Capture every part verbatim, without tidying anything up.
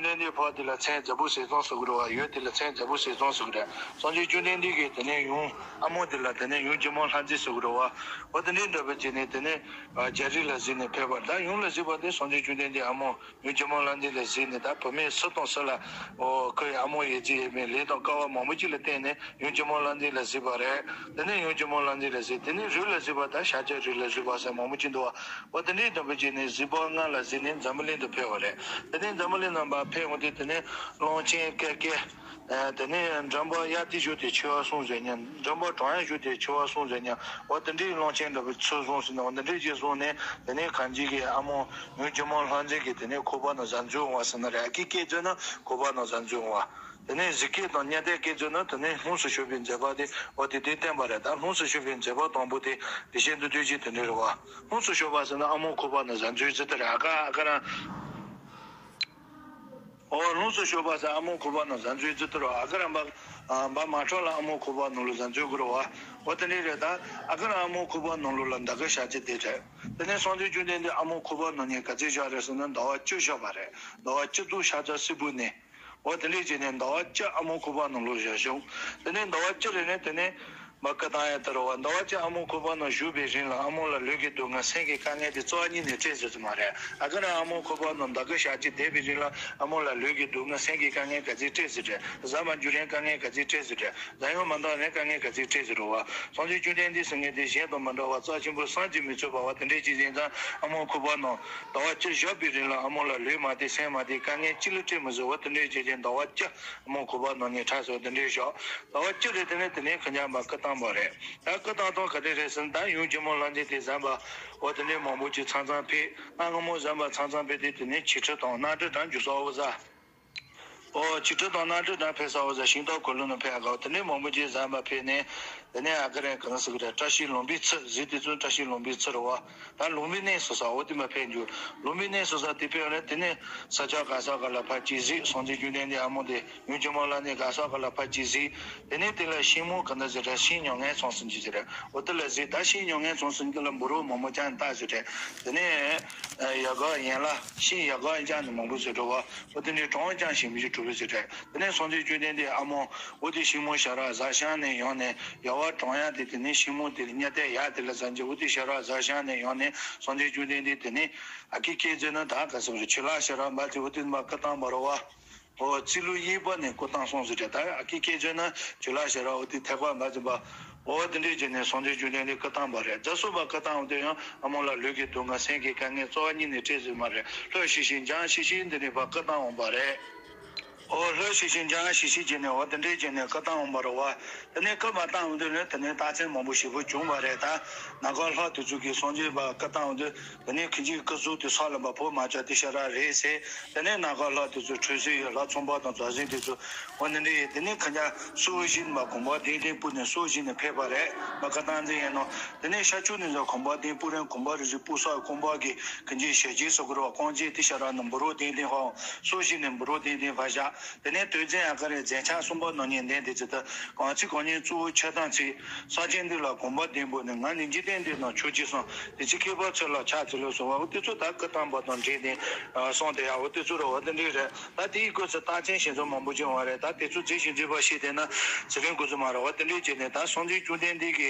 ལྡན་འདས་ཕ་དེ་ལ་མཚན་རྫ་བུ་ཟས་གཙང་ཟེར་གི་རེད་བ། ཡུལ་དེ་ལ་མཚན་རྫ་བུ་ཟས་གཙང་ཟེར་གི་རེད། སངས་རྒྱས་བཅོམ་ལྡན་འདས་ཀྱིས་དེ་ནས་ཡུམ་ཨ་མོ་དེ་ལ་དེ་ནས་ཡུམ་ཇོ་མོ་ལྷ་མཛེས་ཟེར་གི་རེད་བ། འོ་དེ་འདྲའི་འདྲ་པོ་བྱས་ནས་དེ་ནས་རྒྱ་རིགས་ལ་གཟིགས་ནས་ཕེབས་པ། ད་ཡུམ་ལ་གཟིགས་པ་དེ་སངས་རྒྱས་བཅོམ་ལྡན་འདས་ཨ་མོ་ཡུམ་ཇོ་མོ་ལྷ་མཛེས་ལ་གཟིགས་ནས། ད་བུད་མེད་སུ་དང་སུ་ལ་འོ་ཁོའི་ཨ་མོ་ཡི་རྫི་ཡི་མེད་ལས་དང་སྐལ་བ་མང་པོ་ཅིག་ལ་བརྟེན་ནས་ཡུམ་ཇོ་མོ་ལྷ་མཛེས་ལ་གཟིགས་པ་རེད། དེ་ནས་ཡུམ་ཇོ་མོ་ལྷ་མཛེས་ལ་གཟིགས། དེ་ནས་རི་ལ་གཟིགས་པ། ད་ཤཱཀྱ་རི་ལ་གཟིགས་པ་ཟེར་མང་པོ་ཅིག་འདུག་བ། འོ་དེ་འདྲའི་འདྲ་པོ་བྱས་ནས་གཟིགས་པ་ལྔ་ལ་གཟིགས་ནས་འཛམ་བུ་གླིང་དུ་ཕེབས་པ་རེད། དེ་ནས་འཛམ་བུ་གླིང་ནང་མར་ཕེབས་འོང་དུས་དེ་ནས་གླང་ཆེན་ཀེ་ཀེ། ཨ་དེ་ནས་འགྲམ་པ་གཡག་དེ་བཞུགས་ཏེ་མཆེ་བ་གསུམ་བཟོས་ཉམས། འགྲམ་པ་གྲོག་ཡང་བཞུགས་ཏེ་མཆེ་བ་གསུམ་བཟོས་ཉམས། འོ་དེ་འདྲའི་གླང་ཆེན་འདྲ་པོ་ཚུར་བཟུང་ཟིན་ནས། འོ་དེ་འདྲའི་ཅིག་བཟུང་ནས་དེ་ནས་གང་ཅིག་གི་ཨ་མོ་ཡུམ་ཇོ་མོ་ལྷ་མཛེས་ཀྱི་དེ་ནས་ཁོག་པ་ནང་གཟའ་མཛུབ་འོང་བ་ཟེར་ན་རེད། ཨ་ཀི་སྐད་བརྗོད་ན་ཁོག་པ་ནང་གཟའ་མཛུབ་འོང་བ། དེ་ནས་གཟིག་སྐད་དང་བརྙན་ལྟའི་སྐད་བརྗོད་ན་དེ་ནས་ལྷུམས་སུ་ཞུགས་པའི་མཛད་པ་དེ་འོ་དེ་དེ་བསྟན་པ་རེད། ད་ལྷུམས་སུ་ཞུགས་པའི་མཛད་པ་དང་པོ་དེ་དེ་བཤད་འདུག་དུས་ཀྱི་དེ་འདྲ་རེད་བ། ལྷུམས་སུ་ཞུགས་པ་ཟེར་ན་ཨ་མོ་ཁོག་པ་ནང་གཟའ་མཛུབ་ཟེར་དེ་རེད། ཨ་ཀ་ཨ་ཀ་རང་། འོ་ལྷུམས་སུ་ཞུགས་པ་ཟེར་ཨ་མོ་ཁོག་པ་ནང་གཟའ་མཛུབ་ཟེར་དེ་རེད། ཨ་ཀ་རང་བ་བ་མ་ཁྲོ་ལ་ཨ་མོ་ཁོག་པ་ནང་ལོགས་གཟའ་མཛུབ་དགོས་རེད་བ། འོ་དེ་འདྲ་རེད། ད་ཨ་ཀ་རང་ཨ་མོ་ཁོག་པ་ནང་ལོགས་ལ་ཟླ་དཀར་ཞག་གཅིག་དེ་རེད། དེ་ནས་སངས་རྒྱས་བཅོམ་ལྡན་འདས་ཨ་མོ་ཁོག་པ་ནང་ནས་ག་ཚོད་བཞག་རེད་ཟེར་ན་ཟླ་བ་བཅུ་བཞག་པ་རེད། ཟླ་བ་བཅུ་དུས་ཤར་རྫ་སིལ་བུ་ནས། འོ་དེ་འདྲ་བྱས་ནས་ཟླ་བ་བཅུ་ཨ་མོ་ཁོག་པ་ནང་ལོགས་བཞག་བྱུང་། དེ་ནས་ཟླ་བ་བཅུ་རེ་ནས་དེ་ནས་མར་སྐུ་བལྟམས་ཡ་དེ་རེད་བ། ཟླ་བ་བཅུ་ཨ་མོ་ཁོག་པ་ནང་བཞུགས་པའི་རིང་ལ་ཨ་མོ་ལ་ལུས་ཀྱི་སྡུག་བསྔལ་སེམས་ཀྱི་དཀའ་ངལ་དེ་རྩ་བ་ཉིད་ནས་སྤྲད་ཟེར་གྱི་མ་རེད། ཨ་ཀ་རང་ཨ་མོ་ཁོག་པ་ནང་ཟླ་དཀར་ཞག་གཅིག་བསྡད་པའི་རིང་ལ་ཨ་མོ་ལ་ལུས་ཀྱི་སྡུག་བསྔལ་སེམས་ཀྱི་དཀའ་ངལ་ག་ཚོད་སྤྲད་ཟེར་དྲན། གཟའ་མ་འཇུ་རན་དཀའ་ངལ་ག་ཚོད་སྤྲད་ཟེར་དྲན། གཟའ་ཡང་མ་འདང་རན་དཀའ་ངལ་ག་ཚོད་སྤྲད་ཟེར་རོ་བ། སངས་རྒྱས་བཅོམ་ལྡན་འདས་ཟེར་མཁན་དེ་གཞན་དང་མི་འདྲ་བ་རྩ་ཆེན་པོ་བསམ་གྱིས་མི་ཚུགས་པ་བ་དེ་འདྲའི་ཅིག་ཡིན་ཙང་ཨ་མོ་ཁོག་པ་ནང་ཟླ་བ་བཅུ་བཞག་པའི་རིང་ལ་ཨ་མོ་ལ་ལུས་མ་བདེ་སེམས་མ་བདེ་དཀའ་ངལ་ཅི་ལ་སྤྲད་མི་བཟོད་བ་དེ་འདྲའི་བྱས་ཀྱང་ཟླ་བ་བཅུ་ཨ་མོ་ཁོག་པ་ནང་ནས་ཁྲག་ཟེར་བ་དེ་འདྲའི་བཞག་ཟླ་བ་བཅུ་རེ་དེ་ནས་དེ་ནས་ཁོ་ཉམས་པ་སྐུ་བལྟམས་པ་རེད། ད་སྐུ་བལྟམས་དང་ག་དེ་རེད་ཟེར་ན་ད་ཡུམ་ཇོ་མོ་ལྷ་མཛེས་དེ་ཟམ་པ་འོ་དེ་འདྲའི་མང་པོ་ཅིག་མཚམས་མཚམས་ཕེབས། གནའ་སྔ་མོ་ཟམ་པ་མཚམས་མཚམས་ཕེབས་དེ་དེ་ནས་བྱི་ཁྲི་དང་གནམ་གྲུ་དང་རྒྱུ་ཟོག་འོ་ཟ། ཨོ་བྱི་ཁྲི་དང་གནམ་གྲུ་དང་ཕེབས་ས་འོ་ཟ་ཤིང་ཏོག་གོ་ལུ་ནང་ཕེབས་ཨ་ག་དེ་ནས་མང་པོ་ཅིག་ཟམ་པ་ཕེབས་ནས་དེ་ནས་ཨ་ཀ་རེ་གང་ཟེར་གི་རེད། བཀྲ་ཤིས་ལུམ་བིའི་ཚུལ་གཟིགས་དེ་ཚོ་བཀྲ་ཤིས་ལུམ་བིའི་ཚུལ་རེད་བ། ད་ལུམ་བིའི་གནས་སུ་ས་འོ་དེ་མ་ཕེབས་འཇུག་ལུམ་བིའི་གནས་སུ་ས་དེ་ཕེབས་ནས་དེ་ནས་ས་ཆ་ག་ས་ག་ལ་ཕར་ཅིག་གཟིགས། སངས་རྒྱས་བཅོམ་ལྡན་འདས་ཨ་མོ་དེ་ཡུམ་ཇོ་མོ་ལ་ནས་ག་ས་ག་ལ་ཕར་ཅིག་གཟིགས། དེ་ནས་དེ་ལ་ཤིང་མོ་ག་འདྲ་ཟེར་རེད། ཤིང་མྱ་ངན་ཚང་ཟེར་གྱི་ཟེར་རེད། འོ་དེ་ལ་གཟིགས། ད་ཤིང་མྱ་ངན་ཚང་ཟེར་གྱི་ལ་འབུ་རོ་མང་པོ་ཅང་བཏགས་ཟེར་རེད། དེ་ནས་ཡ་ག་ཡན་ལ་ཤིང་ཡ་ག་ཅང་ནི་མང་པོ་ཟེར་འགྲོ་བ། འོ་དེ་ནས་གྲོང་ཅང་ཞིམ་པོ་ཞིག་གྲུབ་པ་ཟེར་རེད། དེ་ནས་སངས་རྒྱས་བཅོམ་ལྡན་འདས་ཨ་མོ་འོ་དེ་ཤིང་མོ་ཞལ་རག་བཟའ་ཤང་ནས་ཡོང་ནས་ཡ་བ་གྲོང་ཡ་དེ་དེ་ནས་ཤིང་མོ་དེ་ལ་བརྙ་ཐལ་ཡ་དེ་ལ་བཟའ་རྗེས་འོ་དེ་ཞལ་རག་བཟའ་ཤང་ནས་ཡོང་ནས་སངས་རྒྱས་བཅོམ་ལྡན་འདས་དེ་ནས་ཨ་ཀི་སྐད་ཅིག་ན་ད་ག་ཟེར་བ་རེད། ཆོས་ལ་ཞལ་རག་མ་དེ་འོ་དེ་མ་སྐུ་བལྟམས་པ་རེད་བ། འོ་རྩིས་ལུགས་དབྱིག་པ་ནས་སྐུ་བལྟམས་སོང་ཟེར་རེད། ད་ཨ་ཀི་སྐད་ཅིག་ན་ཆོས་ལ་ཞལ་རག་འོ་དེ་ཐེག་པ་མ་ཟིན་པ། འོ་དེ་འདྲས་བྱས་ནས་སངས་རྒྱས་བཅོམ་ལྡན་འདས་སྐུ་བལྟམས་པ་རེད། རྫ་སོ་པ་སྐུ་བལྟམས་འོང་དུས་ཡང་ཨ་མོ་ལ་ལུས་ཀྱི་སྡུག་བསྔལ་སེམས་ཀྱི་དཀའ་ངལ་རྩ་བ་ཉིད་ནས་སྤྲད་ཟེར་མ་རེད། ལྷོད་ཤིག་ཤིག་འཇང་ཤིག་ཤིག་འདི་ནས་ཕར་སྐུ་བལྟམས་འོང་པ་རེད། འོ་ལྷོད་ཤིག་ཤིག་འཇང་ཤིག་ཤིག་བྱས་ནས་འོ་དེ་འདྲས་བྱས་ནས་སྐུ་བལྟམས་འོང་པ་རེད་བ། དེ་ནས་སྐུ་མ་བལྟམས་འོང་དུས་ནས་དེ་ནས་རྟགས་མཚན་མང་པོ་ཞེ་པོ་བྱུང་བ་རེད། ད་ནམ་མཁའ་ལྷ་དེ་ཚོ་གིས་སངས་རྒྱས་པ་སྐུ་བལྟམས་འོང་དུས་དེ་ནས་ཁྱེད་ཀྱི་སྐུ་གཟུགས་དེ་ས་ལ་མ་ཕོག་མ་ཆག་དེ་ཞལ་རག་རེད་ཟེར། དེ་ནས་ནམ་མཁའ་ལྷ་དེ་ཚོ་ཁྲོས་སེ་ཡོད་ལ་ཚོང་པ་དང་མཛའ་བརྩེ་དེ་ཚོ་འོ་ནི་འདྲ་ཡིན། དེ་ནས་ཁ་ཉག་སྲོག་བཞིན་མ་གོམ་པ་ལྡིང་ལྡིང་སྤུ་ནས་སྲོག་བཞིན་ནས་ཕེབས་པ་རེད། མ་ཁ་བཏང་འཛིན་ཡིན་ནོ། དེ་ནས་ཤར་ཕྱོགས་ནས་ཡང་གོམ་པ་ལྡིང་སྤུ་རན་གོམ་པ་རིལ་རིལ་སྤུ་སག་གོམ་པ་གི་གི་འཇིགས་ཞལ་གྱིས་སོ་གོ་ར་བ་ཀོང་ཅེ་དེ་ཤ་ར་ནས་འབུ་རོ་ལྡིང་ལྡིང་ཧོ། སྲོག་བཞིན་ནས་འབུ་རོ་ལྡིང་ལྡིང་ཕ་ཤ། དེ་ནས་དོལ་རྒྱལ་ཨ་ཀ་རའི་མཛད་འཆར་གསུམ་པ་ནང་ཉིད་ལྡན་དེ་ཚེ་ད་གང་ཚིག་གང་ཉིད་གཙོ་བོ་ཆོས་དང་ཚིག་ས་ཆེན་འདི་ལ་གོམ་པ་ལྡིང་པོ་ནས་ང་ནི་འཇིག་རྟེན་འདི་ན་ཆོས་ཀྱི་སང་དེ་ཚེ་ཁྱད་པར་ཚོད་ལ་ཆ་ཚིག་ལོ་སོང་བ་འོ་དེ་ཚོ་ད་སྐུ་བལྟམས་པ་དང་འབྲེལ་ཏེ་སོང་དེ་ཡ་འོ་དེ་ཚོ་ར་བ་དེ་འདྲའི་རེད། ད་དེའི་སྐོར་ཚོ་རྟགས་མཚན་ཞེ་ཚོ་མང་པོ་ཅིག་ཡོང་བ་རེད། ད་དེ་ཚོ་རྫིག་ཞིང་རྫིག་པ་ཞིག་བལྟས་ན་ཚེ་རིང་སྐུ་ཚོ་མ་ར་བ་དེ་འདྲའི་བྱས་ནས་ད་སངས་རྒྱས་བཅོམ་ལྡན་འདས་ཀྱི་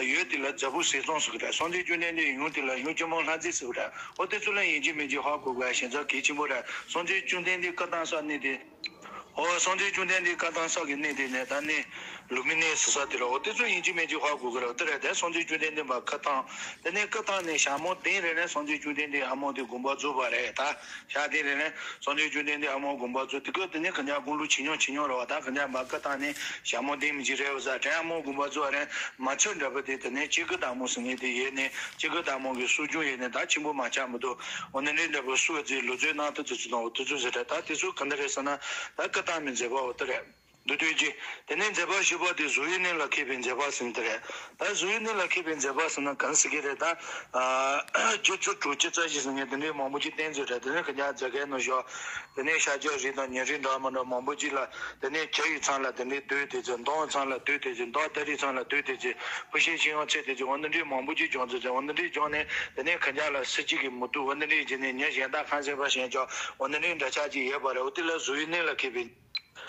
ཡུལ་དེ་ལ་རྫ་བུ་ཟས་གཙང་ཟེར་གི་རེད། སངས་རྒྱས་བཅོམ་ལྡན་འདས་ཡུལ་དེ་ལ་ཡུམ་ཇོ་མོ་ལྷ་མཛེས་ཟེར་གི་རེད། འོ་དེ་ཚོ་ལ་ཡིན་གཅིག་མིན་གཅིག་ཧ་གོ་དགོས་ཞེ་ཚོ་གལ་ཆེན་པོ་རེད། སངས་རྒྱས་བཅོམ་ལྡན་འདས་སྐུ་བལྟམས་ས་གནས་དེ། འོ་སངས་རྒྱས་བཅོམ་ལྡན་འདས་སྐུ་བལྟམས་ས་གི་གནས་དེ་ནས་ད་ནི་ལུམ་བི་ནི་ཟེར་ས་དེ་ལ་འོ་དེ་ཚོ་ཡིན་གཅིག་མིན་གཅིག་ཧ་གོ་གི་རེད། དེ་རེད་དེ་སངས་རྒྱས་བཅོམ་ལྡན་འདས་མ་སྐུ་བལྟམས། དེ་ནས་སྐུ་བལྟམས་ནས་ཞག་མོ་བདུན་རེ་ནས་སངས་རྒྱས་བཅོམ་ལྡན་འདས་ཨ་མོ་དེ་དགོངས་པ་རྫོགས་པ་རེད། ད་ཞག་བདུན་རེ་ནས་སངས་རྒྱས་བཅོམ་ལྡན་འདས་ཨ་མོ་དགོངས་པ་རྫོགས། དེ་སྐབས་དེ་ནས་ག་ཉག་དགུང་ལོ་ཇེ་ཉུང་ཇེ་ཉུང་རེད་བ། ད་ག་ཉག་མ་སྐུ་བལྟམས་ནས་ཞག་མོ་བདུན་མི་གཅིག་རེད་བ་ཟ། དྲན་ཨ་མོ་དགོངས་པ་རྫོགས་པ་རེད། མ་ཆོས་འདྲ་པོ་དེ་དེ་ནས་སྐྱེ་དགུའི་བདག་མོ་ཟེར་མཁན་དེ་ཡས་ནས་སྐྱེ་དགུའི་བདག་མོ་གི་སྲོལ་རྒྱུན་ཡས་ནས་ད་ཆེན་པོ་མ་ཆགས་མི་འདུག་འོ་ན་ནི་འདྲ་པོ་སྲོལ་རྒྱུན་ལུགས་སྲོལ་གནང་ཐུབ་ཐུབ་ཚུལ་དང་འོ་དེ་ཚོ་ཟེར་རེད། ད་དེ་ཚོ་ག་འདྲ་རེད་ཟེར་ན་ད་སྐུ་བལྟམས་པའི་མཛད་པ་འོ་དེ་རེད། འདུག་སྟོན་གྱི། དེ་ནས་མཛད་པ་བཞི་པ་དེ་གཟུགས་ཡུལ་གནད་ལ་མཁས་པའི་མཛད་པ་ཟེར་དེ་རེད། ད་གཟུགས་ཡུལ་གནད་ལ་མཁས་པའི་མཛད་པ་ཟེར་ན་གང་ཟེར་གྱི་རེད་ད། ཨ་སྒྱུ་རྩལ་དྲུག་ཅུ་རྩ་བཞི་ཟེར་མཁན་དེ་འདྲའི་མང་པོ་ཅིག་བསྟན་ཚུལ་རེད། དེ་ནས་ཁ་ཉག་རྫ་མཁན་ནང་བཞུགས། དེ་ནས་ཤཱཀྱ་རིགས་དང་ཉ་རིགས་འདྲ་མི་འདྲ་མང་པོ་ཅིག་ལ། དེ་ནས་བྱ་ཡི་མཚན་ལ་དེ་འདྲའི་བསྡུས་དེ་ཚོ། མདོག་མཚན་ལ་བསྡུས་དེ་ཚོ། མདོག་སྟ་རིའི་མཚན་ལ་བསྡུས་དེ་ཚོ། ཕུ་ཤེ་ཤིང་ཡང་ཚེ་དེ་ཚོ། འོ་འདི་འདྲའི་མང་པོ་ཅིག་བྱུང་ཚུལ་རེད། འོ་འདི་འདྲའི་བྱུང་ནས་དེ་ནས་ཁ་ཉག་ལ་སྲིད་སྤྱི་གི་མུ་ཏིག་འོ་འདི་འདྲའི་བྱས་ནས་ཉ་གཞན་དག་ཁང་ཆེན་པ་ཞེས་བྱ། འོ་འདི་འདྲའི་འདྲ་ཆགས་ཅིག་ཡོད་པ་རེད། འོ་དེ་ལ་གཟུགས་ཡུལ་གནད་ལ་མཁས་པའི།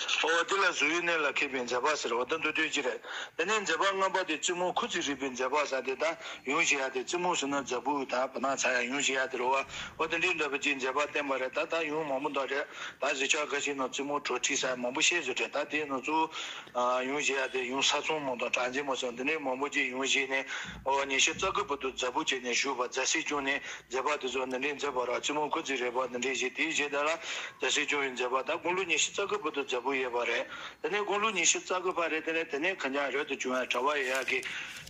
འོ་དེ་ལ་གཟུགས་ཡུལ་གནད་ལ་མཁས་པའི་མཛད་པ་ཟེར། འོ་ད་འདུག་སྟོན་གྱི་རེད། དེ་ནས་མཛད་པ་ལྔ་པ་དེ་རྩེ་མོ་ཁུ་ཚུར་རིག་པའི་མཛད་པ་ཟེར་དེ། ད་ཡུམ་བཞེངས་ཡ་དེ། རྩེ་མོ་ཟེར་ན་རྫ་སྤུ་དང་བ་ནག་ཚ་ཡ་ཡུམ་བཞེངས་ཡ་དེ་རེད་བ། འོ་དེ་འདྲའི་འདྲ་པོ་ཅིག་མཛད་པ་བསྟན་པ་རེད། ད་ད་ཡུམ་མང་པོ་འདུག་རེད། ད་གཟིགས་ཆགས་ཁ་ཤས་ནང་རྩེ་མོ་གྲོ་ཁྲི་ཟེར་མང་པོ་བཤད་ཚུལ་རེད། ད་དེའི་ནང་གཙོ་བོ་ཡུམ་བཞེངས་ཡ་དེ་ཡུམ་ས་ཚོང་མོ་དང་གྲགས་ཆེན་མོ་ཟེར་འདི་འདྲའི་མང་པོ་ཅིག་ཡུམ་བཞེངས་ནས། འོ་ཉི་ཤུ་རྩ་དགུ་བར་དུ་རྫ་སྤུ་བྱས་ནས་བཞུགས་པ། རྫ་སྲིད་བྱུང་ནས། མཛད་པ་དེ་ཚོ་འདི་འདྲའི་མཛད་པ་རེད། རྩེ་མོ་ཁུ་ཚུར་རིག་པ་འདི་འདྲའི་བཞེངས། དེའི་རྗེས་དེ་ལ་རྫ་སྲིད་བྱུང་བའི་མཛད་པ། ད་དགུང་ལོ་ཉི་ཤུ་རྩ་དགུ་བར་དུ་རྫ་སྤུ་ཡོད་པ་རེད། དེ་ནས་དགུང་ལོ་ཉི་ཤུ་རྩ་དགུ་བར་རེད། དེ་ནས་དེ་ནས་ཁ་ཉག་རོལ་དུ་བྱུང་བའི་གྲྭ་པ་ཡོད་ཡག་གི།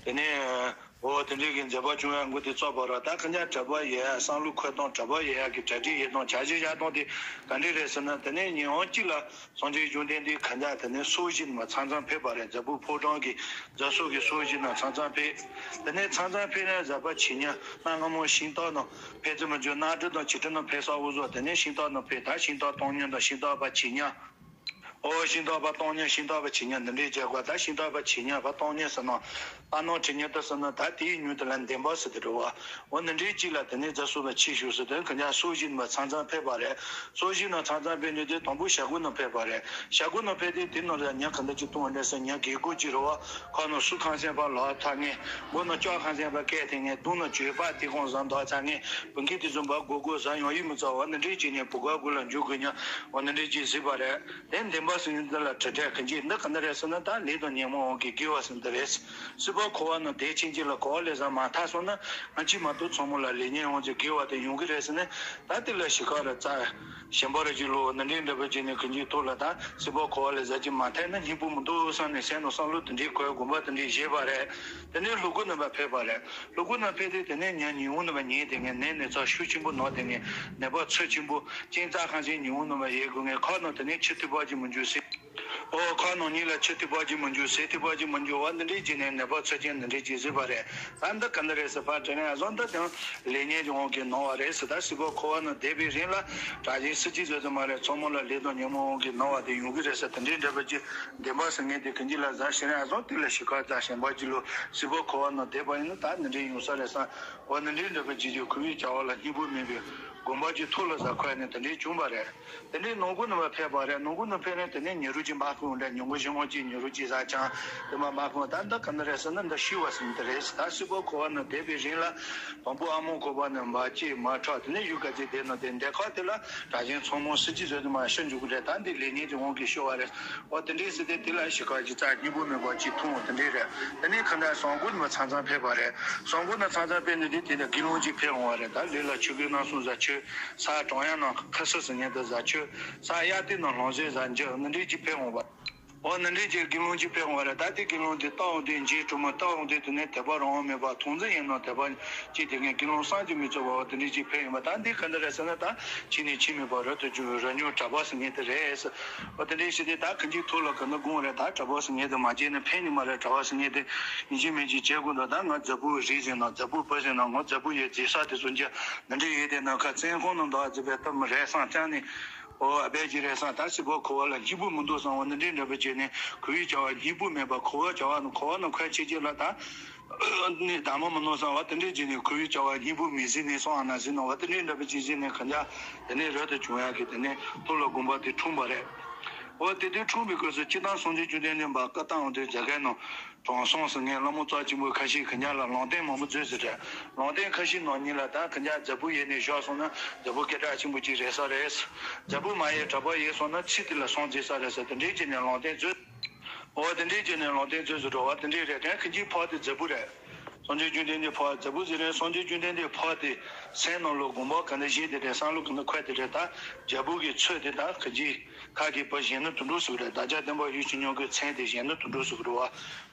དེ་ནས་འོ་དེ་འདྲའི་གི་མཛད་པ་བྱུང་བའི་འགོ་དེ་བཙུགས་པ་རེད། ད་ཁ་ཉག་གྲྭ་པ་ཡོད་ཡག་བསམ་བློ་འཁོར་སྟངས། གྲྭ་པ་ཡོད་ཡག་གི་གྲ་སྒྲིག་ཡོད་སྟངས། བྱ་གཞི་བཞག་སྟངས་དེ་ག་འདྲ་རེད་ཟེར་ན། དེ་ནས་ཉིན་གང་གཅིག་ལ་སངས་རྒྱས་བཅོམ་ལྡན་འདས་ཁ་ཉག་དེ་ནས་སོ་བཞི་ནས་མར་མཚམས་མཚམས་ཕེབས་པ་རེད། རྫ་སྤུ་ཕོ་བྲང་གི་རྫ་སོ་གི་སོ་བཞི་ནས་མཚམས་མཚམས་ཕེབས། དེ་ནས་མཚམས་མཚམས་ཕེབས་ནས་རྫ་པ་བྱེ་ཉ། གནའ་སྔ་མོ་ཤིང་སྟག་ནང་ཕེབས་ཚུལ་མི་འགྱུར། གནའ་གྲུ་དང་བྱི་ཁྲི་ནང་ཕེབས་ས་འུ་ཚོ། དེ་ནས་ཤིང་སྟག་ནང་ཕེབས། ད་ཤིང་སྟག་སྟོང་ཉིད་དང་ཤིང་སྟག་པ་བྱེ་ཉ། འོ་ཤིང་སྟག་པ་སྟོང་ཉིད། ཤིང་སྟག་པ་བྱེ་ཉ་འདི་འདྲའི་བྱས་གོ། ད་ཤིང་སྟག་པ་བྱེ་ཉ་པ་སྟོང་ཉིད་ཟེར་ན། ད་ནང་བྱེ་ཉ་ད་ཟེར་ན། ད་དེའི་མྱིང་དེ་ལ་འདན་མ་ཟེར་དེ་རེད་བ། འོ་འདི་འདྲའི་གཅིག་ལ་དེ་ནས་རྫ་སོ་ལ་ཕྱི་བཞུགས་ཟེར། དེ་ཁ་ཉག་སོ་བཞི་ནས་མར་མཚམས་མཚམས་ཕེབས་པ་རེད། སོ་བཞི་ནས་མཚམས་མཚམས་ཕེབས་ནས་དེ་དང་པོ་ཞྭ་གོས་ནང་ཕེབས་པ་རེད། ཞྭ་གོས་ནང་ཕེབས་དུས་དེ་ནང་ལ་ཉ་ག་འདྲ་ཅིག་འཐུང་བ་རེད་ཟེར། ཉ་རྒས་རྒུད་ཅིག་རེད་བ། ཁ་ནང་སུ་ཁང་སེམས་པ་ལག་ཐག་ངན། མགོ་ནང་ལྕགས་ཁང་སེམས་པ་སྐད་ཐེངས་ངན། གདོང་ནང་གྱོད་པ་དེ་གང་བཟང་འདོག་ཚ་ངན། བུ་འཁྱིལ་དེ་ཚོ་འབག་དགོས་དགོས་བཟང་ཡོང་ཡི་མི་ཚོ། འོ་འདི་འདྲའི་བྱས་ནས་བུ་ག་གུ་ལ་འཇུག་དགོས་ཉ། འོ་འདི་འདྲའི་ཅིག་གཟིགས་པ་རེད། དེ་འདན་མ་ཟེར་མཁན་དེ་ལ་དྲི་དྲན་གྱི་འདི་ག་འདྲ་རེད་ཟེར་ན། ད་ལས་དང་ཉོན་མོངས་དབང་གིས་དགེ་བ་ཟེར་འདི་རེད། སྲིད་པ་འཁོར་བ་ནང་བསྡད་ཕྱིན་ཆད་ལ་གོ་བ་ལས་བཟང་མ་ཐག་སོང་ན། ང་གཅིག་མ་གཏོགས་ཚང་མ་ལ་ལས་ཉོན་དབང་གིས་དགེ་བ་དེ་ཡོང་གི་རེད་ཟེར་ནས། ད་དེ་ལ་ཞིག་ཁ་ར་རྩ་ཞིམ་པ་ར་ཅིག་ལོ་འདི་འདྲའི་འདྲ་པོ་བྱས་ནས་གང་ཅིའི་ཐོག་ལ་ད་སྲིད་པ་འཁོར་བ་ལས་བཟང་ཅིག་མ་ཐེག་ན་སྙིང་པོ་མི་འདུག་བསམ་ནས་སེམས་ནང་བསམ་བློ་དེ་འདྲའི་འཁོར། དགོངས་པ་དེ་འདྲའི་བཞེས་པ་རེད། དེ་ནས་ལྷོ་སྒོ་ནང་ཕར་ཕེབས་པ་རེད། ལྷོ་སྒོ་ནང་ཕེབས་དུས་དེ་ནས་ཉ་ཉིན་གུང་ནང་ཕར་ཉལ་བསྡད་མཁན། ནད་ནད་ཚ་ཤུགས་ཆེན་པོ་ན་བསྡད་མཁན། ནད་པ་ཚབས་ཆེན་པོ། གཅིན་ཚ་ཁང་ཆེན་ཉིན་གུང་ནང་ཕར་ཡལ་དགོས་མཁན། ཁ་ནང་དེ་ནས་ཆུ་ཐིགས་པ་ཅིག་མི་འཇུ་ཟེར། ཨོ་ཁ་ནང་ཉིད་ལ་ཆུ་ཐིགས་པ་ཅིག་མི་འཇུ། ཟས་ཐིགས་པ་ཅིག་མི་འཇུ་བ་འདི་འདྲའི་བྱས་ནས་ནད་པ་ཚབས་ཆེན་འདི་འདྲའི་ཅིག་གཟིགས་པ་རེད། ད་འདི་ག་འདྲ་རེད་ཟེར་ཕར་དྲན་ན། ཡ་བཟང་འདི་དང་ལས་ཉོན་གྱི་དབང་གིས་ན་བ་རེད་ཟེར། ད་སྲིད་པ་འཁོར་བ་ནང་བསྡད་པའི་རིང་ལ་གྲགས་ཅན་སྲིད་སྤྱི་ཚོ་དེ་མ་རེད། ཚང་མ་ལ་ལས་དང་ཉོན་མོངས་དབང་གིས་ན་བ་དེ་ཡོང་གི་རེད་ཟེར། དེ་འདྲའི་འདྲ་པོ་ཅིག་འདན་མ་ཟེར་མཁན་དེ་གང་ཅི་ལ་ཟ་ཤེས་ན། ཡ་བཟང་དེ་ལ་ཞིག་ཁ་ཚ་ཞིམ་པ་ཅིག་ལོ། སྲིད་པ་འཁོར་བ་ནང་བསྡད་པ་ཡིན་ན་ད་འདི་འདྲའི་ཡོང་ས་རེད་བསམ། འོ་འདི་འདྲའི་འདྲ་པོ་ཅིག་གིས་འཁོར་བའི་བྱ་བ་ལ་སྙིང་པོ་མེད་པའི་དགོངས་པ་ཅིག་ཐུགས་ལ་ཟ་ཁོ་ནས་དེ་འདྲའི་བྱུང་བ་རེད། དེ་ནས་ནང་སྒོ་ནང་ཕར་ཕེབས་པ་རེད། ནང་སྒོ་ནང་ཕེབས་ནས་དེ་ནས་ཉ་རུ་ཅིག་འབག་ཁོང་འདྲ། ཉིན་གུང་ཞིག་སྔོན་གྱི་ཉ་རུ་ཅིག་ཟ་ཅང་དེ་མ་འབག་ཁོང་། ད་འདི་ག་འདྲ་རེད་ཟེར་ན། འདི་ཤི་བ་ཟེར་འདི་རེད། ད་སྲིད་པ་འཁོར་བ་ནང་བསྡད་པའི་རིང་ལ་དང་པོ་ཨ་མ་འཁོར་བ་ནང་མ་སྐྱེས་མ་ཁྲག་དེ་ནས་ཡུལ་ག་ཅིག་བསྡད་ན་དེ་འདས་ཁ་དེ་ལ་གྲགས་ཅན་ཚང་མ་སྲིད་སྤྱི་ཚོ་དེ་མ་ཤི་འཇུག་གི་རེད། ད་འདི་ལས་ཉོན་གྱི་དབང་གིས་ཤི་བ་རེད། འོ་དེ་འདྲའི་ཟེར་དེ་དེ་ལ་ཞིག་ཁ་ཅིག་ཚ་སྙིང་པོ་མེད་པ་ཅིག་འཐུང་བ་དེ་འདྲའི་རེད། དེ་ནས་ཁ་འདྲ་ཟངས་སྒོ་ནང་མཚམས་མཚམས་ཕེབས་པ་རེད། ཟངས་སྒོ་ནང་མཚམས་མཚམས་ཕེབས་ནས་དེ་དེ་ལ་དགེ་སློང་ཅིག་ཕེབས་འོང་བ་རེད། ད་ལུས་ལ་ཆོས་གོས་རྣམ་གསུམ་ཟ་ཆོག་ས་གྲོང་ཡག་ནང་ཁ་ས་ཟེར་མཁན་དེ་ཟ་ཆོག་ས་གཡའ་སྟེང་ནང་ལྷུང་བཟེད་ཟ་འཇུག་འདི་འདྲའི་ཅིག་ཕེབས་འོང་བ། འོ་འདི་འདྲའི་ཅིག་དགེ་སློང་ཅིག་ཕེབས་འོང་བ་རེད། ད་དེ་དགེ་སློང་དེ་ལྟ་འོང་དུས་འཇིགས་སྤྲོ་མོ། ལྟ་འོང་དུས་དེ་ནས་དད་པ་རང་དབང་མེད་པ། མཐོང་ཚུལ་ཡིན་ན་དད་པ་ཅིག་དེ་ངས་དགེ་སློང་བསམ་གྱིས་མི་ཁྱབ་པ། འོ་དེ་འདྲའི་ཅིག་ཕེབས་ཡིན་པ། ད་འདི་ག་འདྲ་རེད་ཟེར་ན། ད་ཕྱི་ནས་ཕྱི་མེད་པ་རོལ་དུ་འཇུག་རོལ་མྱོང་གྲྭ་པ་ཟེར་མཁན་དེ་རེད། འོ་དེ་འདྲའི་ཞིག་དེ་ད་གང་ཅིའི་ཐོག་ལ་ག་ན་དགོངས་རེད། ད་གྲྭ་པ་ཟེར་མཁན་དེ་མ་བྱས་ན་ཕན་ནི་མ་རེད། གྲྭ་པ་ཟེར་མཁན་དེ་ཡིན་གཅིག་མིན་གཅིག་བྱེད་དགོས་འདུག་ད་ང་རྫ་སྤུ་རིགས་ཟེར་ན། རྫ་སྤུ་བུ་ཟེར་ན། ང་རྫ་སྤུ་ཡི་རྫི་ས་དེ་ཚོ་འཇལ་འདི་འདྲའི་ཡོད་དེ་ན་ཁ་བཙན་ཁང་ནང་འདུག་ཨ་ཙི་བས་སྟབས་མི་རེད་བསམ་ཙང་ནི། འོ་ཨ་བས་ཀྱི་རེད་བསམ། ད་སྲིད་པ་འཁོར་བ་ལ་སྙིང་པོ་མི་འདུག་བསམ། འོ་འདི་འདྲའི་འདྲ་པོ་བྱས་ནས་འཁོར་བའི་བྱ་བ་སྙིང་པོ་མེད་པ། འཁོར་བའི་བྱ་བ་ནི་འཁོར་བ་ནི་འཁོར་བྱེད་ཀྱི་ལ་ད་ནི་གདམས་མ་མི་ནོར་བསམ། འོ་དེ་འདྲའི་བྱས་ནས་འཁོར་བའི་བྱ་བ་སྙིང་པོ་མི་གཟིགས་ནས་སོང་ཨ་ན་གཟིགས་ན། འོ་དེ་འདྲའི་འདྲ་པོ་ཅིག་གཟིགས་ནས་ག་འཇགས་དེ་ནས་རོལ་དུ་བྱུང་ཡག་གི་དེ་ནས་ཐུགས་ལ་དགོངས་པ་དེ་འཁྲུངས་པ་རེད། འོ་དེ་དུས་འཁྲུངས་པའི་སྐབས་སུ་སྤྱིར་བཏང་སངས་རྒྱས་བཅོམ་ལྡན་འདས་འབའ་བཀའ་བཏང་འོང་དུས་རྒྱ་གར་ནང་དྲང་སྲོང་ཟེར་མཁན་བླ་མ་རྩ་ཆེན་པོ་ཁ་ཤས་ཁ་ཉག་ལ་ལུང་བསྟན་མང་པོ་མཛོད་ཟེར་རེད། ལུང་བསྟན་ཁ་ཤས་ནང་ཉིད་ལ་ད་ཁ་ཉག་རྫ་སྤུ་ཡལ་ནས་བཞག་སོང་ན་རྫ་སྤུ་སྐད་གྲགས་ཆེན་པོ་ཅིག་རེད་ས་རེད། རྫ་སྤུ་མ་ཡལ་གྲྭ་པ་ཡལ་སོང་ན་ཚེ་འདི་ལ་སངས་རྒྱས་ས་རེད་ཟེར། དེ་འདྲའི་བྱས་ནས་ལུང་བསྟན་མཛོད། འོ་དེ་འདྲའི་བྱས་ནས་ལུང་བསྟན་མཛོད་ཟེར་འགྲོ་བ་དེ་འདྲའི་རེད། དེ་ཁ་ཉག་ཕ་དེ་རྫ་སྤུ་རེད། སངས་རྒྱས་བཅོམ་ལྡན་འདས་འཕགས་པ་རྫ་བུ་ཟེར་རེད། སངས་རྒྱས་བཅོམ་ལྡན་འདས་འཕགས་པ་དེ་སེམས་ནང་ལོགས་དགོངས་པ་ག་འདྲ་བཞེས་དེ་རེད། བསམ་བློ་ག་འདྲ་འཁོར་དེ་རེད། ད་རྒྱལ་པོ་གི་ཚུལ་དེ་དང་གང་ཅི་ཁ་གི་བུ་གཞོན་ནུ་དུད་འགྲོ་ཟེར་རེད། བདག་ཅག་སྟོན་པ་ཡིད་བཞིན་ཉམས་ཀྱི་མཚན་དེ་གཞོན་ནུ་དུད་འགྲོ་ཟེར་གི་རེད་བ།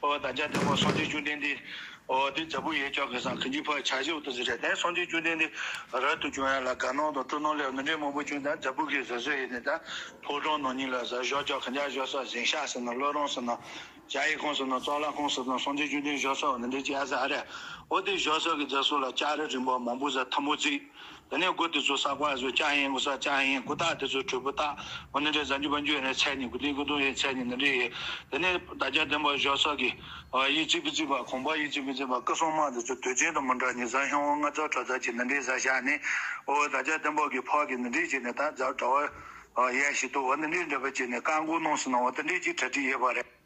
ཨོ་བདག་ཅག་སྟོན་པ་སངས་རྒྱས་བཅོམ་ལྡན་འདས། ཨོ་དེ་རྫ་བུ་ཡོད་ཀྱང་གི་སང་གང་ཅི་ཕར་བྱ་ཞིག་འོ་དེ་ཟེར་རེད། དེ་སངས་རྒྱས་བཅོམ་ལྡན་འདས་རབ་ཏུ་བྱུང་ཡ་ལ་དགའ་སྣང་དང་སྤྲོ་སྣང་ལས་འདི་འདྲའི་མང་པོ་བྱུང་། ད་རྫ་བུ་གི་ཟ་ཟོས་ཡིན་ནས་ད་ཕོ་བྲང་ནང་ཉིད་ལ་ཟ་བཞག་ཀྱང་གང་ཅི་བཞག་ས་གཟིམ་ཤག་ཟེར་ན་བླ་བྲང་ཟེར་ན། ཞ་ཡི་ཁང་ཟེར་ན་གཙུག་ལག་ཁང་ཟེར་ན་སངས་རྒྱས་བཅོམ་ལྡན་བཞུགས་ས་འོ་འདི་འདྲའི་ཅི་ཨ་ཟ་ཨ་རེད། འོ་དེ་བཞུགས་ས་གི་རྫ་ས་ལ་ལྕགས་རི་རིང་པོ་མང་པོ་ཟ་ཐལ་མོ་བརྩིགས། དེ་ནས་སྒོ་དེ་ཚོ་ས་ཀ་ཚོ་ལྕགས་ཡན་གོ་ས་ལྕགས་ཡན་གོ་ཐག་དེ་ཚོ་དྲོད་པོ་ཐག་འོ་འདི་འདྲའི་ཟ་རྒྱུ་འབབ་རྒྱུ་ཡིན་ན་ཚད་ནི་གོ་ལི་གོ་དོ་ཡིན་ཚད་ནི་འདི་འདྲའི་ཡིན། དེ་ནས་བདག་ཅག་སྟོན་པ་བཞུགས་ས་གི་ཡིད་ཆེས་པའི་བརྩིགས་པ་གོམ་པ་ཡིད་ཆེས་པའི་བརྩིགས་པ་སྐུ་གསུང་མ་དེ་ཚོ་དུས་ཆེན་དང་མི་འདྲ་ནི་ཟ་ཤང་བ་ལྔ་ཚར་དྲུག་ཚར་གྱི་འདི་འདྲའི་ཟ་བཞག་ནས། འོ་བདག་ཅག་སྟོན་པ་གི་འཕགས་པ་གི་འདི་འདྲའི་བྱས་ནས་ད་ཛ་དྲ་བ་ཡལ་ཞིག་ཏུ་འོ་འདི་འདྲའི་འདྲ་པ་བྱས་ནས་བཀའ་བསྒོ་གནང་ཟེར་ན་འོ་དེ་འདྲའི་ཅིག་གྲ་སྒྲིག་ཡོད་པ་རེད།